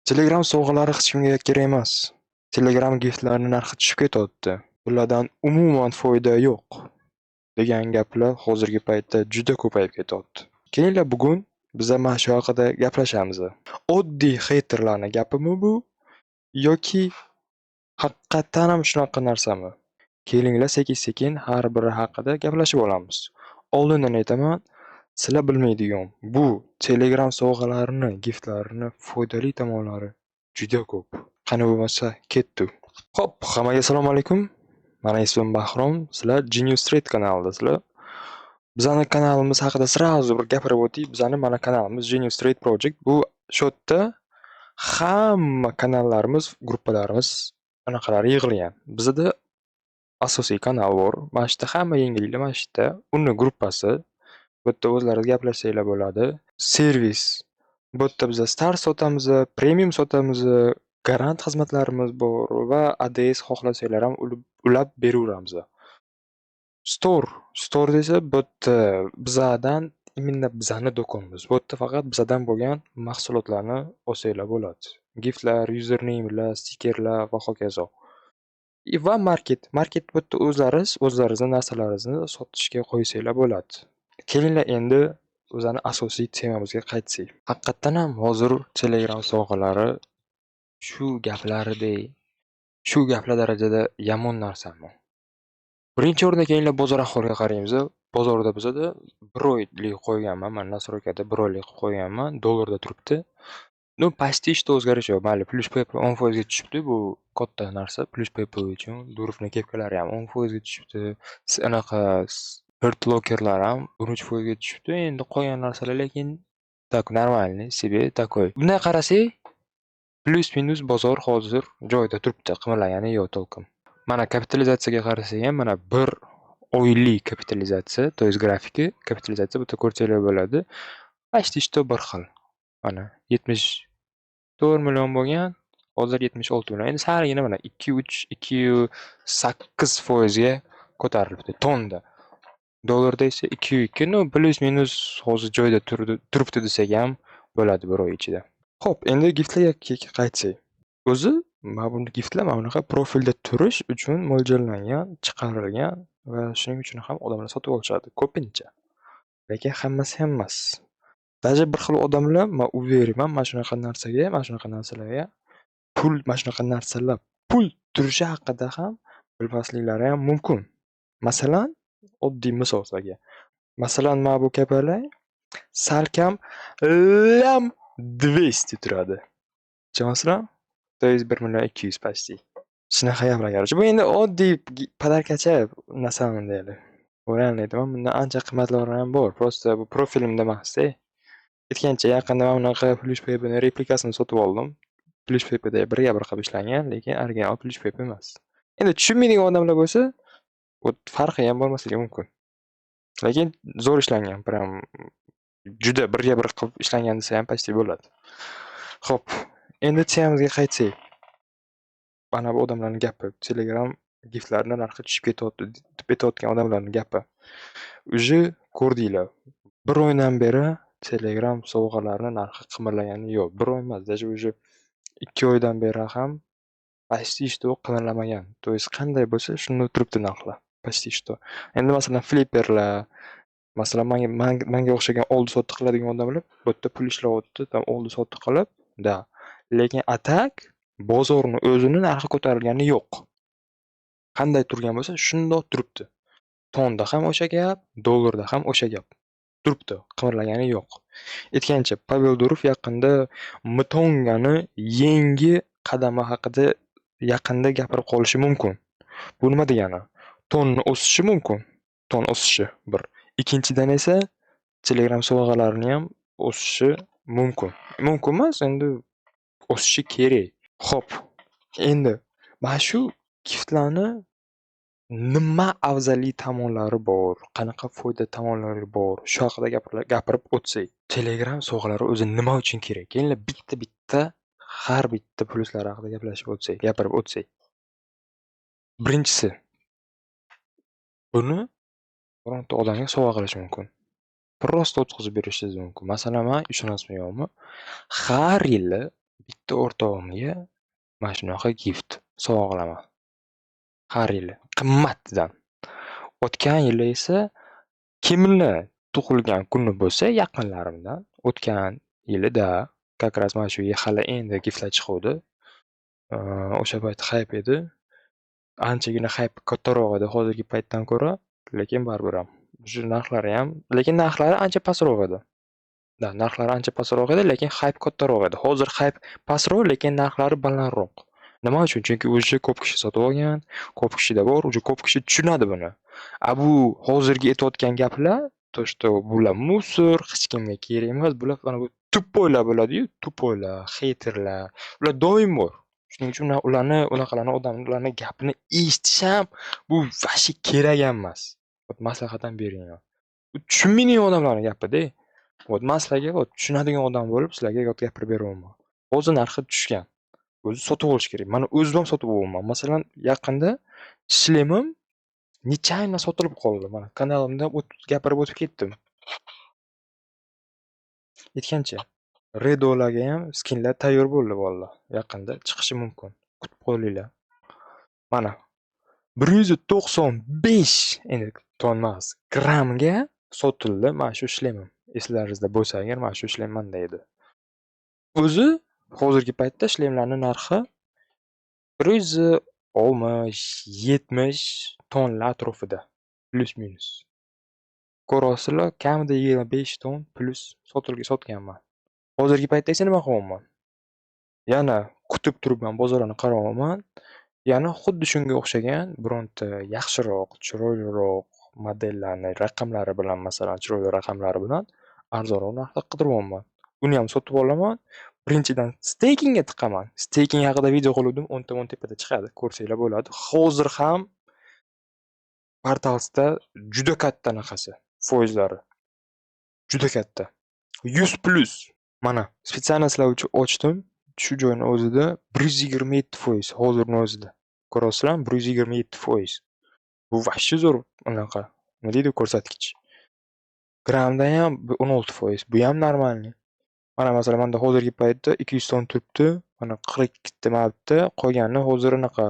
Telegram sovg'alari hech kimga kerak emas. Telegram giftlarni narxi tushib ketyapti. Bulardan umuman foyda yo'q, degan gaplar hozirgi paytda juda ko'payib ketyapti. Kelinglar, bugun biza mana shu haqida gaplashamiz. Oddiy heyterlarni gapimi bu yoki haqiqatdan ham shunaqa narsami? Kelinglar, sekin-sekin har biri haqida gaplashib olamiz. Oldindan aytaman, sizlar bilmaydigan bu Telegram sovg'alarini, giftlarini foydali tomonlari juda ko'p. Qani bo'lmasa, ketdik. Xo'p, hammaga assalomu alaykum. Mani ismim Bahrom, sizlar Genius Trade kanalidasizlar. Bizani kanalimiz haqida сразу bir gapirib o'tay. Bizani mana kanalimiz Genius Trade Project. Bu shu yerda hamma kanallarimiz, gruppalarimiz anaqalari yig'ilgan. Bizada asosiy kanal bor. Mana shu yerda hamma yangiliklar mana shu yerda. Uni gruppasi. Bu yerda o'zlaringiz gaplashsanglar bo'ladi. Servis. Bu yerda biza Star sotamiz, Premium sotamiz, garant xizmatlarimiz bor va ADS xohlasanglar ham ulab beraveramiz. Store. Store desa, bu yerda bizadan, именно bizani do'konimiz. Bu yerda faqat bizadan bo'lgan mahsulotlarni olsanglar bo'ladi. Giftlar, username'lar, stikerlar va hokazo. И va market. Market, bu yerda o'zlariz o'zlaringizni narsalaringizni sotishga qo'ysanglar bo'ladi. Kelinglar, endi o'zani asosiy temamizga qaytsak. Haqiqatdan ham hozir Telegram sovg'alari shu gaplaridek, shu gaplar darajada yomon narsami? Birinchi o'rinda kelinglar, bozor ahvoliga qaraymiz. Bozorda bizada bir oylik qo'yganman, mana настройка da bir oylik qilib qo'yganman, dollarda turibdi. Ну, почти что o'zgarish yo'q. Mayli, Plush People 10% ga tushibdi, bu katta narsa Plush People uchun. Durovni kepkalari ham 10% ga tushibdi. Anaqa Hurt Lockerlar ham 13% ga tushibdi. Endi qolgan narsalar lekin так нормальный себе такой. Bunday qarasak, плюс-минус bozor hozir joyida turibdi, qimirlagani yo'q толком. Mana kapitalizatsiyaga qarasak ham, mana bir oylik kapitalizatsiya, то есть grafiki, kapitalizatsiya bu yerda ko'rsanglar bo'ladi. Почти что bir xil. Mana 74 million bo'lgan, hozir 76 million. Endi salgina mana 2,3, 2,8% ga ko'tarilibdi tonda. Dollarda esa 2,2, ну, плюс-минус hozir joyida turibdi desak ham bo'ladi bir oy ichida. Xo'p, endi giftlarga qaytsak. O'zi mana buni giftlar mana bunaqa profilda turish uchun mo'ljallangan, chiqarilgan va shuning uchun ham odamlar sotib olishadi ko'pincha. Lekin hammasi ham emas. Даже bir xil odamlar, man уверен man, mana shunaqa narsaga, mana shunaqa narsalarga pul, mana shunaqa narsalar pul turishi haqida ham bilmasliklari ham mumkin. Masalan, oddiy misol sizlarga. Masalan, mana bu kapalak salkam лям 200 turadi. Tushunasizlarmi? То есть 1 200 million почти. Shunaqa gaplar, короче. Bu endi oddiy подарка cha на самом деле. Реально aytaman, bundan ancha qimmatlari ham bor. Просто bu profilimda emasda. Aytgancha, yaqinda mana bunaqa Plush Paper'ni replikasini sotib oldim. Plush Paper'da birga bir qilib ishlangan, lekin original Plush Paper emas. Endi tushunmaydigan odamlar bo'lsa, вот farqi ham bo'lmasligi mumkin. Lekin zo'r ishlangan, прям juda birga bir qilib ishlangan desa ham почти bo'ladi. Xo'p, endi temamizga qaytsak. Mana bu odamlarning gapi, Telegram giftlarni narxi tushib ketyapti deb aytayotgan odamlarning gapi. Уже ko'rdinglar. Bir oydan beri Telegram sovg'alarini narxi qimirlagani yo'q. Bir oy emas, даже уже 2 oydan beri ham почти что qimirlamagan. То есть qanday bo'lsa, shunda turibdi narxlar. Почти что. Endi masalan, flipperlar, masalan, manga o'xshagan oldi-sotdi qiladigan odamlar bu yerda pul ishlayapti, там oldi-sotdi qilib, да. Lekin а так bozorni o'zini narxi ko'tarilgani yo'q. Qanday turgan bo'lsa, shundoq turibdi. Tonda ham o'sha gap, dollarda ham o'sha gap. Turibdi, qimirlagani yo'q. Aytgancha, Pavel Durov yaqinda Mtongani yangi qadami haqida yaqinda gapirib qolishi mumkin. Bu nima degani? Tonni o'sishi mumkin. Ton o'sishi bir. Ikkinchidan esa Telegram sovg'alarini ham o'sishi mumkin. Mumkin emas, endi o'sishi kerak. Xo'p, endi mana shu giftlarni nima afzalli tomonlari bor, qanaqa foyda tomonlari bor, shu haqida gapirib o'tsak. Telegram sovg'alari o'zi nima uchun kerak? Kelinglar, bitta-bitta har bitta plyuslari haqida gaplashib o'tsak, gapirib o'tsak. Birinchisi. Buni bironta odamga sovg'a qilish mumkin. Просто o'tkazib berishingiz mumkin. Masalan, man, ishonasizmi, yo'qmi, har yili Bitta o'rtog'imga mana shunaqa gift sovg'a qilaman. Har yili qimmatidan. O'tgan yili esa kimni tug'ilgan kuni bo'lsa yaqinlarimdan, o'tgan yilida как раз mana shu hali endi giftlar chiquvdi. O'sha payt хайп edi. Anchagina хайп kattaroq edi hozirgi paytdan ko'ra, lekin baribir ham shu narxlari ham, lekin narxlari ancha pastroq edi. Да, narxlari ancha pastroq edi, lekin хайп kattaroq edi. Hozir хайп pastroq, lekin narxlari balandroq. Nima uchun? Chunki уже ko'p kishi sotib olgan, ko'p kishida bor, уже ko'p kishi tushunadi buni. A bu hozirgi aytayotgan gaplar, то что bular мусор, hech kimga kerak emas. Bular mana bu тупой lar bo'ladi-yu, тупой lar, хейтер lar, ular doim bor. Shuning uchun ularni, unaqalarni, odamlarni gapini eshitish ham bu вообще kerak ham emas. Вот maslahat ham bermayman. Bu tushunmaydigan odamlarni gapida. Вот man sizlarga, вот, tushunadigan odam bo'lib sizlarga gapirib beryapman. Hozir narxi tushgan. O'zi sotib olish kerak. Mana o'zim ham sotib olyapman. Masalan, yaqinda shlemim нечаянно sotilib qoldi. Mana kanalimda gapirib o'tib ketdim. Aytgancha, Redolarga ham skinlar tayyor bo'ldi, bolalar. Yaqinda chiqishi mumkin. Kutib qolinglar. Mana 195 endi ton emas, grammga sotildi mana shu shlemim. Eslaringizda bo'lsa agar, mana shu shlem manda edi. O'zi hozirgi paytda shlemlarning narxi 160, 70 tonlar atrofida, плюс-минус. Ko'ryapsizlar, kamida 25 ton plyus sotganman. Hozirgi paytda esa nima qilyapman? Yana kutib turibman, bozorlarni qarayapman. Yana xuddi shunga o'xshagan bironta yaxshiroq, chiroyliroq modellarni raqamlari bilan, masalan, chiroyli raqamlari bilan arzonroq narxda qidiryapman. Uni ham sotib olaman. Birinchidan, stakingga tiqaman. Staking haqida video qiluvdim, o'ng tomon tepada chiqadi, ko'rsanglar bo'ladi. Hozir ham Portalsda juda katta anaqasi, foizlari. Juda katta. 100 plyus. Mana, специально sizlar uchun ochdim. Shu joyni o'zida 127% hozirni o'zida. Ko'ryapsizlarmi? 127%. Bu вообще zo'r anaqa, nima deydi, ko'rsatkich. Grammda ham 16%. Bu ham нормальный. Mana, masalan, menda hozirgi paytda 200 ton turibdi. Mana 42 ta mana bu yerda, qolganini hozir anaqa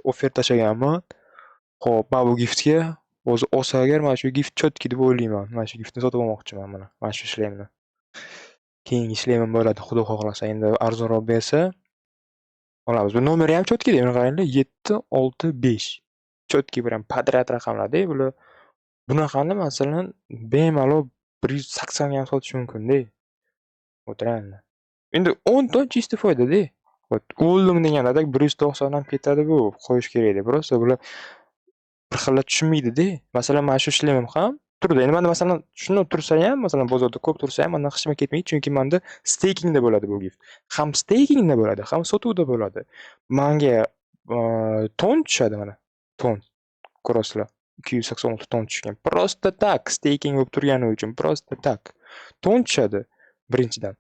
offer tashlaganman. Xo'p, mana bu giftga hozir olsa agar, mana shu gift чёткий deb o'ylayman. Mana shu giftni sotib olmoqchiman mana, mana shu shlemni. Keyingi shlemim bo'ladi, Xudo xohlasa. Endi arzonroq bersa olamiz. Bu nomeri ham чёткий da, buni qaranglar, 7, 6, 5. Чёткий прям подряд raqamlarda bular. Bunaqani, masalan, bemalol 180 ga ham sotish mumkin-da. Вот реально. Endi 10 ton чистый foyda-da. Вот o'ldim deganda 190 ham ketadi bu, qo'yish kerak deb. Просто bular bir xillar tushunmaydi-da. Masalan, mana shu shlemim ham turdi. Endi manda, masalan, shuni tursa ham, masalan, bozorda ko'p tursa ham, mandan hech nima ketmaydi, chunki manda stakingda bo'ladi bu gift. Ham stakingda bo'ladi, ham sotuvda bo'ladi. Manga ton tushadi mana. Ton. Ko'rasizlar. 286 ton tushgan. Просто так staking bo'lib turgani uchun, просто так. Ton tushadi birinchidan.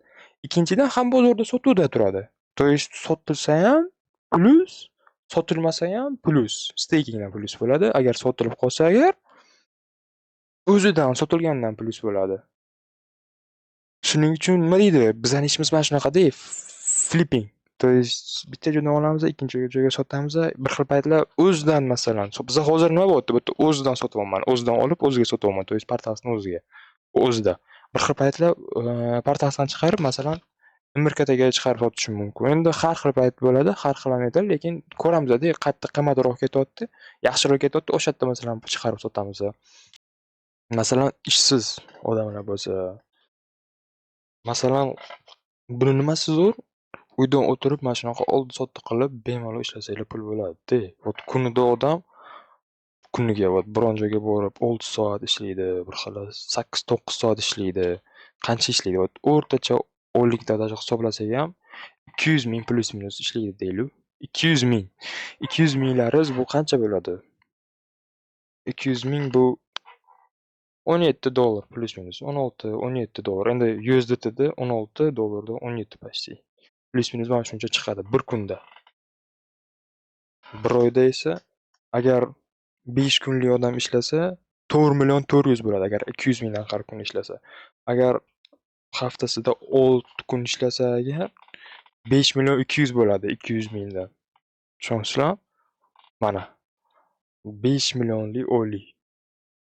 Ikkinchidan, ham bozorda sotuvda turadi. То есть sotilsa ham plyus, sotilmasa ham plyus. Stakingdan plyus bo'ladi. Agar sotilib qolsa agar, o'zidan sotilgandan plyus bo'ladi. Shuning uchun, nima deydi, bizani ishimiz mana shunaqada, flipping. То есть bitta joydan olamiz, ikkinchi joyga sotamiz. Bir xil paytlar o'zidan, masalan, biza hozir nima bo'lyapti? Bu yerda o'zidan sotyapman. O'zidan olib, o'ziga sotyapman. То есть Portalsni o'ziga. O'zida. Bir xil paytlar Portalsdan chiqarib, masalan, MRKTga chiqarib sotishim mumkin. Endi har xil payt bo'ladi, har xil momentlar, lekin ko'ramizda, qayerda qimmatroq ketyapti, yaxshiroq ketyapti, o'sha yerda, masalan, chiqarib sotamiz. Masalan, ishsiz odamlar bo'lsa, masalan, buni nimasi zo'r? Uyda o'tirib mana shunaqa oldi-sotdi qilib, bemalol ishlasanglar pul bo'ladi-da. Вот kunida odam kuniga, вот, biron joyga borib 6 soat ishlaydi, bir xili 8-9 soat ishlaydi. Qancha ishlaydi? Вот o'rtacha oylikda даже hisoblasak ham 200 ming плюс-минус ishlaydi deylik. 200 ming. 200 minglaringiz bu qancha bo'ladi? 200 ming bu 17 dollar плюс-минус. 16, 17 dollar. Endi USDTda 16 dollarda 17 почти. Плюс-минус mana shuncha chiqadi bir kunda. Bir oyda esa agar 5 kunlik odam ishlasa, 4 400 000 bo'ladi agar 200 mingdan har kuni ishlasa. Agar haftasida 6 kun ishlasa agar, 5 200 000 bo'ladi 200 mingdan. Tushunyapsizlarmi? Mana. 5 millionlik oylik.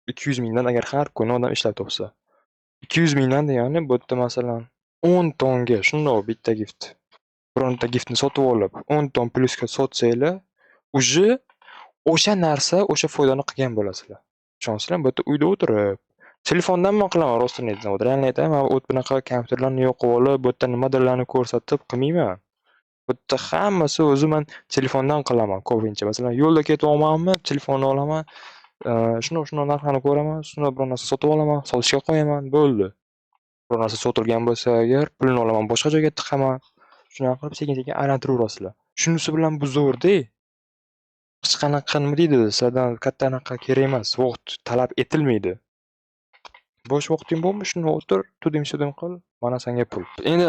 200 mingdan agar har kuni odam ishlab topsa. 200 mingdan degani bu yerda, masalan, 10 tonga shundoq bitta gift. Bironta giftni sotib olib, 10 ton plyusga sotsanglar, уже o'sha narsa, o'sha foydani qilgan bo'lasizlar. Tushunyapsizlarmi? Bu yerda uyda o'tirib, telefondan man qilaman, rostini aytsam. Реально aytaman, man bunaqa kompyuterlarni yoqib olib, bu yerda nimadirlarni ko'rsatib qilmayman. Bu yerda hammasi o'zi man telefondan qilaman ko'pincha. Masalan, yo'lda ketyapmanmi, telefonni olaman, shundoq-shundoq narxlarni ko'raman, shundoq biror narsa sotib olaman, sotishga qo'yaman, bo'ldi. Biror narsa sotilgan bo'lsa agar, pulini olaman, boshqa joyga tiqaman. Shunaqa qilib sekin-sekin aylantiraverasizlar. Shunisi bilan bu zo'r-da. Hech qanaqa, nima deydi, sizlardan katta anaqa kerak emas, vaqt talab etilmaydi. Bo'sh vaqting bormi, shundoq o'tir, тудым-сюдым qil, mana senga pul. Endi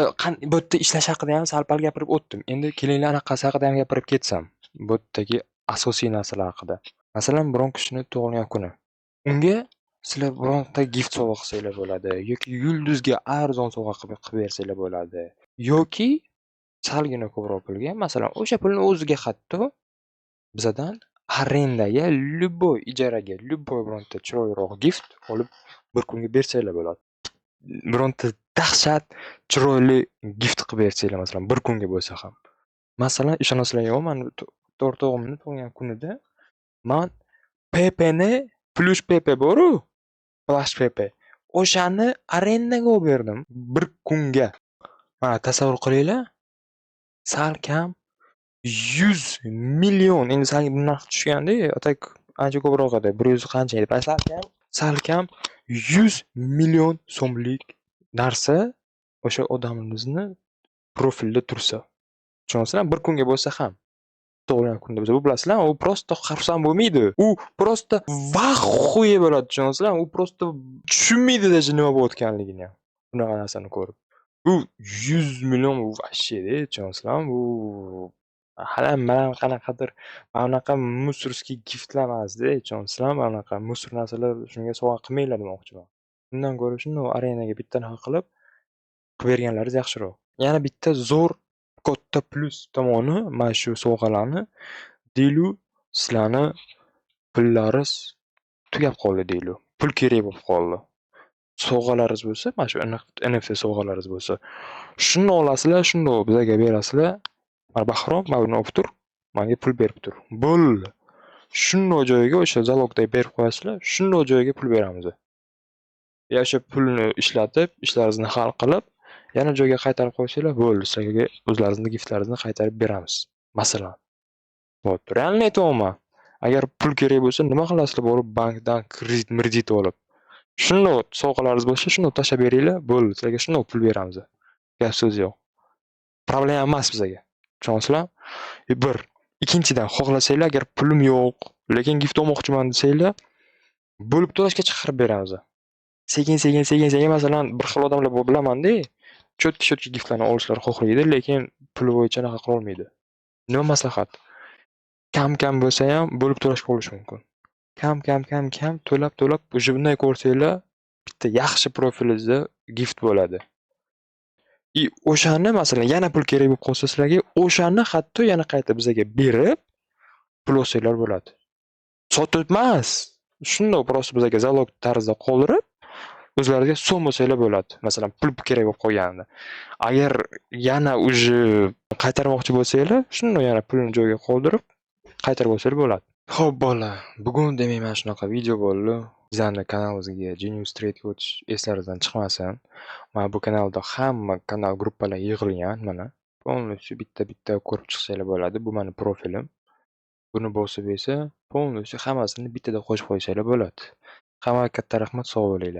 bu yerda ishlash haqida ham sal-pal gapirib o'tdim. Endi kelinglar, anaqasi haqida ham gapirib ketsam. Bu yerdagi asosiy narsalar haqida. Masalan, biron kishini tug'ilgan kuni. Unga sizlar bironta gift sovg'a qilsanglar bo'ladi yoki yulduzga arzon sovg'a qilib bersanglar bo'ladi yoki salgina ko'proq pulga, masalan, o'sha pulni o'ziga hatto bizadan arendaga любой, ijaraga любой bironta chiroyliroq gift olib bir kunga bersanglar bo'ladi. Bironta dahshat chiroyli gift qilib bersanglar, masalan, bir kunga bo'lsa ham. Masalan, ishonasizlar yo'qmi, mani o'rtog'imni tug'ilgan kunida man Pepeni, пелюш Pepe bor-u, Plush Pepe. O'shani arendaga olib berdim bir kunga. Mana, tasavvur qilinglar, salkam 100 million, endi sal narx tushganda, а так ancha ko'proq edi. 100 qancha edi? Salkam 100 million so'mlik narsa o'sha odamimizni profilda tursa. Tushunyapsizlarmi? Bir kunga bo'lsa ham. Tug'ilgan kunda bo'lsa, bu, bilasizlarmi, u просто xursand bo'lmaydi. U просто в ахуе bo'ladi, tushunyapsizlarmi? U просто tushunmaydi даже nima bo'layotganligini ham. Bunaqa narsani ko'rib. Bu 100 million bu вообще-da, tushunyapsizlarmi? Bu halam-malam qanaqadir mana bunaqa мусорский giftlar emasda, tushunyapsizlarmi? Mana bunaqa мусор narsalar shunga sovg'a qilmanglar demoqchiman. Undan ko'ra shundoq arendaga bitta anaqa qilib berganlaringiz yaxshiroq. Yana bitta zo'r katta plyus tomoni mana shu sovg'alarni, deylik, sizlarni pullaringiz tugab qoldi deylik. Pul kerak bo'lib qoldi. Sovg'alaringiz bo'lsa, mana shu NFT sovg'alaringiz bo'lsa, shuni olasizlar, shundoq bizga berasizlar. Mana, Bahrom, mana buni olib tur, manga pul berib tur. Bo'ldi. Shundoq joyiga o'sha залог day berib qo'yasizlar, shundoq joyiga pul beramiz. Ya o'sha pulni ishlatib, ishlaringizni hal qilib, yana joyiga qaytarib qo'ysanglar bo'ldi, sizlarga o'zlaringizni giftlaringizni qaytarib beramiz. Masalan. Вот, реально aytyapman. Agar pul kerak bo'lsa, nima qilasizlar borib bankdan kredit-miredit olib? Shundoq sovg'alaringiz bo'lsa, shundoq tashlab beringlar, bo'ldi, sizlarga shundoq pul beramiz. Gap so'z yo'q. Problema emas bizga. Tushunyapsizlarmi? Bir. Ikkinchidan, xohlasanglar, agar pulim yo'q, lekin gift olmoqchiman desanglar, bo'lib to'lashga chiqarib beramiz. Sekin-sekin, sekin-sekin, masalan, bir xil odamlar bor, bilaman-da, чётки-чётки giftlarni olishlari xohlaydi, lekin puli bo'yicha anaqa qilolmaydi. Nima maslahat? Kam-kam bo'lsa ham bo'lib to'lashga olish mumkin. Kam-kam, kam-kam to'lab-to'lab, уже bunday ko'rsanglar, bitta yaxshi profilingizda gift bo'ladi. И o'shani, masalan, yana pul kerak bo'lib qolsa sizlarga, o'shani hatto yana qayta bizga berib, pul olsanglar bo'ladi. Sotib emas, shundoq просто bizga залог tarzida qoldirib, o'zlariga so'm olsanglar bo'ladi. Masalan, pul kerak bo'lib qolganida. Agar yana уже qaytarmoqchi bo'lsanglar, shundoq yana pulni joyiga qoldirib, qaytarib olsanglar bo'ladi. Xo'p, bolalar, bugun demak mana shunaqa video bo'ldi. Bizani kanalimizga, Genius Trade'ga o'tish eslaringizdan chiqmasin. Mana bu kanalda hamma kanal, gruppalar yig'ilgan mana. Полностью bitta-bitta ko'rib chiqsanglar bo'ladi. Bu mani profilim. Buni bosib esa полностью hammasini bittada qo'shib qo'ysanglar bo'ladi. Hammaga katta rahmat, sog' bo'linglar.